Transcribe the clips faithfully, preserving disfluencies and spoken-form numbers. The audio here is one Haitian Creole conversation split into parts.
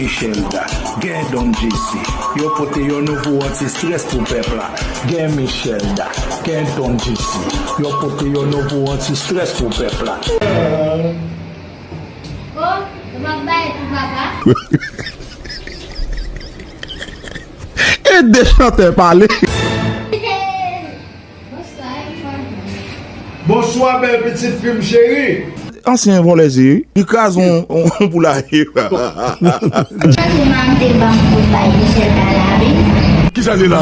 Michelda, gen Don Jesse. Yo pote yon nouvo anti-stress pou pèp la. Gen Michelda, gen Don Jesse. Yo pote yon nouvo anti-stress pou pèp la. Oh, w ap bay pou papa? Ede chantè pale. Bonswa, bèl pitit fi m cheri. Ansyen vòlè se wi. Li kraze yon, yon, yon poulaye. Chak jou manman te ban m pou bay Michel Galavi. Kisa li la?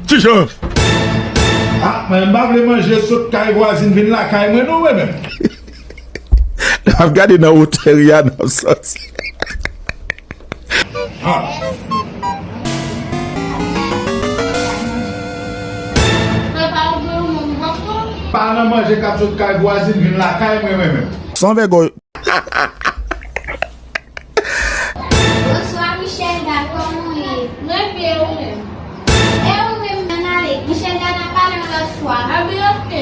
Kijan? Ah, mwen m pa vle manje sot kay vwazin vin lakay mwen non mwen menm. N ap gade nan wotè Rihanna ap sòti. Ah. Pa nan manje k ap sot kay vwazin vin lakay mwen mwen menm. San vègòy. Bonswa Michelda, kòman w ye? Mwen byen, ou menm? E ou menm? Ann ale. Michelda, n a pale yon lòt fwa. A byen, oke.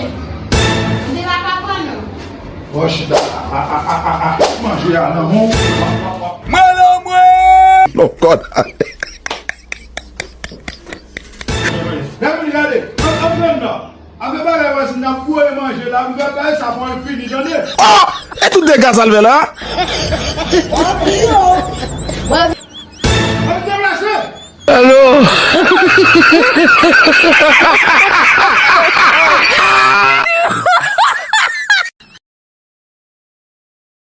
Mwen pa konn ou. Wòch la, a, a, a, a, a, manje a nan men w. Mwen nan mwen! Non, kòd. Gade, gade, antre anndan. Avè bagay vwazin nan ap voye manje la, m fè bagay sa fò l fini, tande? Oh! E tout dega sa l fè la? Ann deplase! Alo!